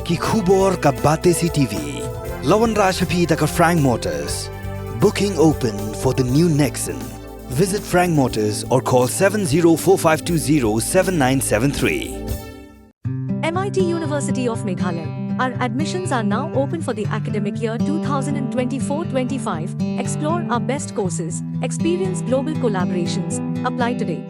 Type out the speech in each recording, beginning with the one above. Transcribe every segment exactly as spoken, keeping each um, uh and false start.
Ki khubor ka Batesi T V. La wanrah sha phi da ka Frank Motors. Booking open for the new Nexon. Visit Frank Motors or call seven zero four five two zero seven nine seven three. M I T University of Meghalaya. Our admissions are now open for the academic year two thousand twenty-four twenty-five. Explore our best courses, experience global collaborations. Apply today.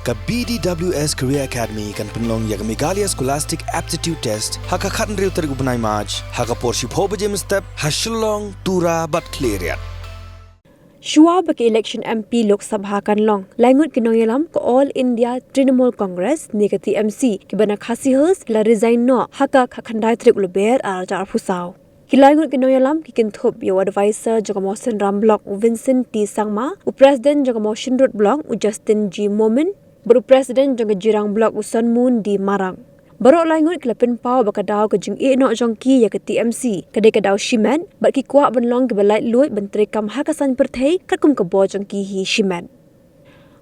Ka B D W S Career Academy kan pynlong ïa ka Meghalaya Scholastic Aptitude Test ha ka khathynriew tarik u bnai March ha ka por shiphew baje mynstep ha Shillong, Tura bad Khliehriat. Shuwa ba ka election M P Lok Sabha kan long, lai ngut ki nongïalam ka All India Trinamool Congress ne ka T M C kiba na Khasi Hills ki la resign noh ha ka khatkhyndai tarik u Lber arhajar arphew saw. Ki lai ngut ki nongïalam ki kynthup ïa u advisor jong ka Mawsynram Block u Vincent T Sangma, u president jong ka Mawshynrut Block u Justin G Momin, bad u president jong ka Jirang Block u Sonmoon D Marak. Baroh lai ngut ki la pynpaw ba ka daw ka jingïehnoh jong ki ïa ka T M C ka dei ka daw shimet, bad ki kwah ban long kiba laitluid ban treikam ha ka saiñ pyrthei katkum ka bor jong ki hi shimet.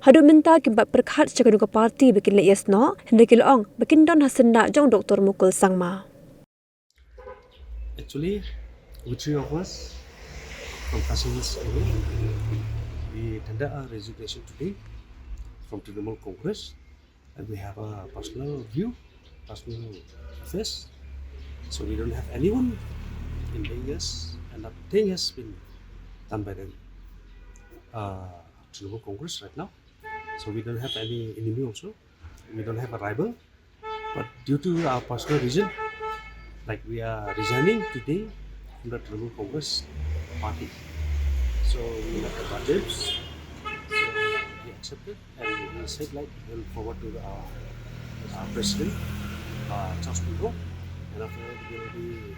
Haduh mynta kim pat pyrkhat sha kano ka party ba kin leit ïasnoh, hynrei ki la ong ba kin don ha syndah jong u Doctor Mukul Sangma. Actually, we three of us from Khasi Hills area, we tender our resignation today from Trinamool Congress, and we have a personal view, personal affairs. So we don't have anyone in the years, and nothing has been done by the uh, Trinamool Congress right now. So we don't have any enemy also. We don't have a rival. But due to our personal reason, like, we are resigning today from the Trinamool Congress party. So we met the Bajibs, so he accepted and he said, like, he'll forward to the, uh, uh, president, uh, Charles Pinto, and after that we'll be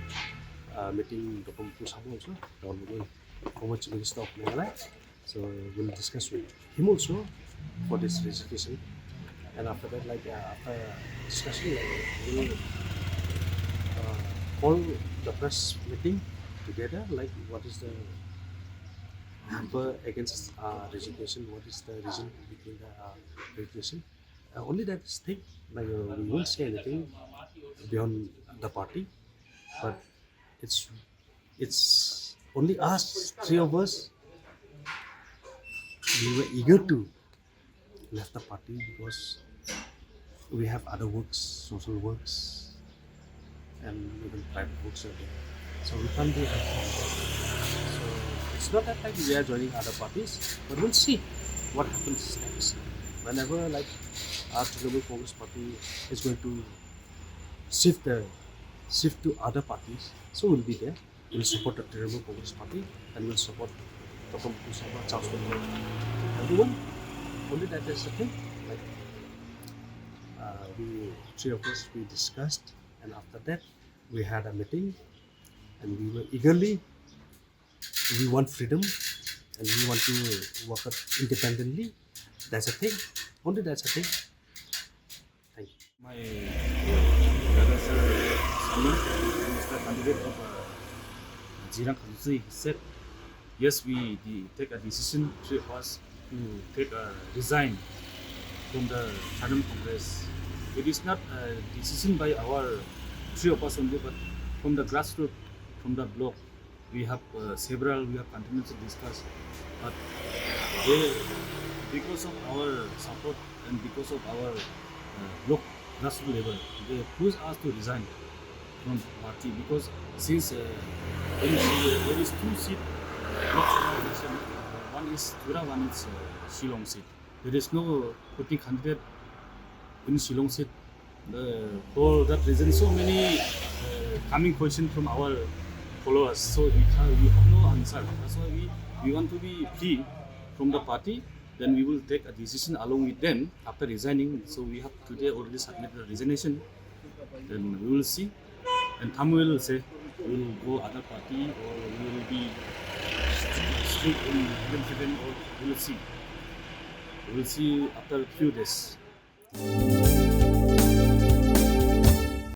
uh, meeting Doctor Mukul Sangma also, the former Chief Minister of Meghalaya. So we'll discuss with him also for this resignation. And after that, like, uh, after discussion, like, we'll uh, call the press meeting together, like, what is the hamper against uh, resignation, what is the reason between the uh, resignation. Uh, only that thing, like, uh, we won't say anything beyond the party, but it's it's only us, three of us. We were eager to left the party because we have other works, social works, and even private works are there. So we can't be at home. So it's not that, like, we are joining other parties, but we'll see what happens next. Whenever, like, our Trinamool Congress party is going to shift the shift to other parties, so we'll be there. We'll support the Trinamool Congress Party and we'll support Doctor Mukul Sangma, Charles Pinto, everyone. Only that is the thing. Like, uh, we three of us, we discussed, and after that, we had a meeting, and we were eagerly, we want freedom, and we want to work out independently. That's a thing. Only that's a thing. Thank you. My brother, sir, Salman, Mister Candidate of uh, Jirang constituency, he said, yes, we de- take a decision, three of us, to take a resign from the Trinamool Congress. It is not a decision by our three of us only, but from the grassroots, from the block, we have uh, several, we have continuously discussed, but they, because of our support and because of our uh, block grassroots level, they push us to resign from party because since uh, there is there is two seat uh, Lok Sabha election, uh, one is Tura, one is uh, Shillong seat. There is no putting candidate in Shillong seat. The, for that reason, so many uh, coming question from our followers. So we have, we have no answer. That's why we, we want to be free from the party. Then we will take a decision along with them after resigning. So we have today already submitted a resignation. Then we will see. And time will say we will go other party or we will be strict in independent or we will see. We will see after a few days.